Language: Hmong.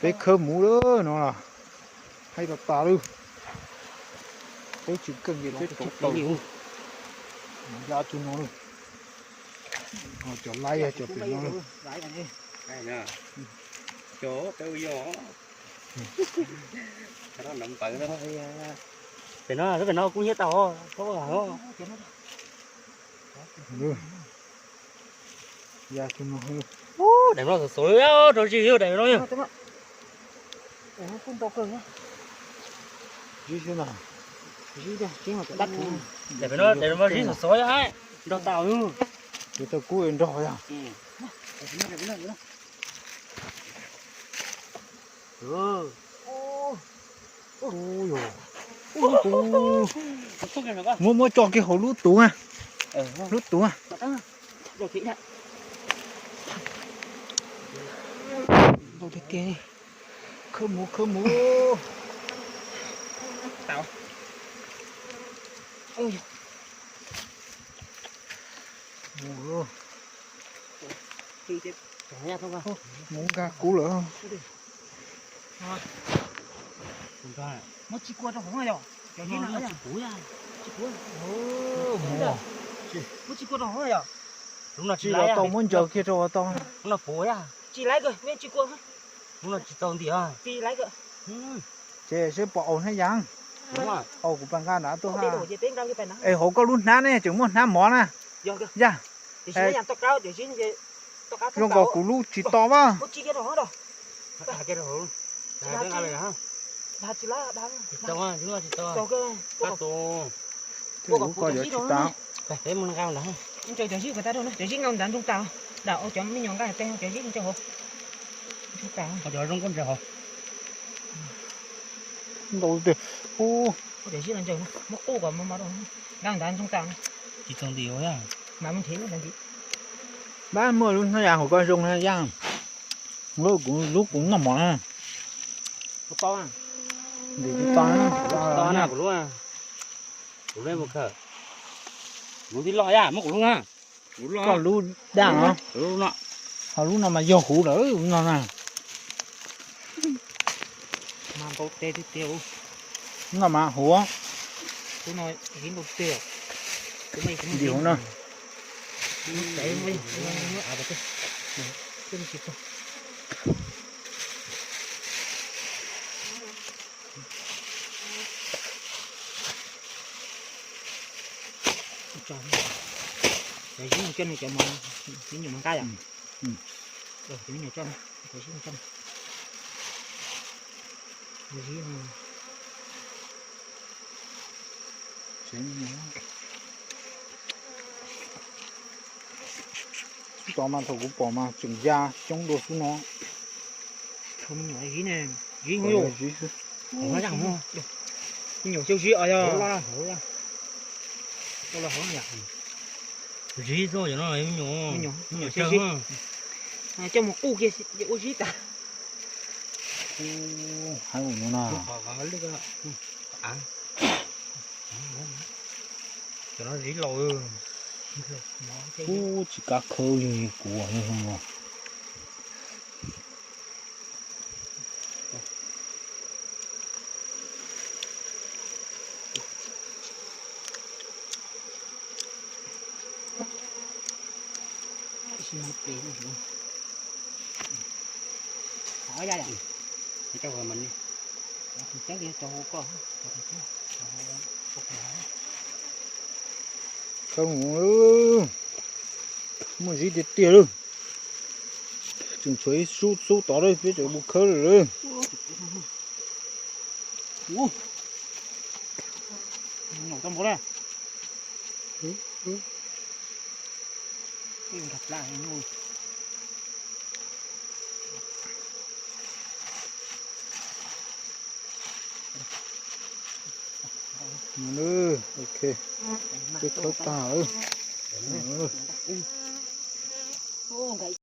Peb khawb muv lawm no los, haib tas tas lawm. Peb tsis keej ces peb rov tau. Ya tus no lawm. Cov laib cov pem no lawm. Pem no, pem no kuj nyiab tau. Ya tus no. Daim no xov xov rau zis daim no. Zib xwb na. Daim no, daim no zib xov xov, nrog tau. Ces tau kub nrog yog. Muab, muab tso kiag hauv lub tuv, lub tuv. Ntau tiag tiag. Khawb muv, khawb muv. Muv nkag kub lawm. Muab tsis kua rau hauv yom. Muab tsis kua rau hauv yom. Tsis los tau, muab ntsaws kiag rau hauv tau. Tsis laiv kawg, tsis kua. Tsis laiv kawg. Ces seb pom aus hnab yas. Aus kuv pais nqa nrad tuaj ha. Es hauv koj lub hnab ne tseem muaj hnab mov na. Yog, zoo nkaus kuv lub tsis to mas. Twb ub koj yuav tsis tas. Cov zib nqa ntawd ntsoog tas, dam ua cov me nyuam nqa teg cov zib ntsoog hauv. Ntsoog tas. Cov zoo nkauj ntses hauv. Ntau tiag. Cov zib no ntsaws muab qub kom mos mos rau, nqa ntawd ntsoog tas. Tsis txog nti mas mus nrhiav lub ntawd nti. Pab muaj lub hnab yas hauv koj zoo na yaj. Lub kuv, lub kuv noj mov na. Kuv tau. Ntim tsis tau na. Tau na kuv lub. Kuv lub mus khaws. Lub tib loj yaj, muab kuv lub na. Koj lub daj no. Ho lub no mas yog huv lawm no na. Mas npau tes tiag tiag. Lub no mas huv. Ntim huv no. Cov zib no coj cov mov, me nyuam mov nqaij yom. Cov me nyuam coj, cov zib no coj. Xub tod mas thaum kuv pom mas tseem ya coob dua xwb no. Zib ne, zib, zib xwb. Me nyuam xyaw zib os yog. Zib xwb, me nyuam, me nyuam xyaw zib. Coj mus qub kiag ua zib tas. Haib ua no na. Cov no zib laus. Ub, tsis kav khawb li kuv no. Khawb mus, muaj zib tiag tiag lawm. Tseem tshuav ib xub xub tod lawm, peb tseem mus khawb lawm. Ok, peb khawb tag lawm.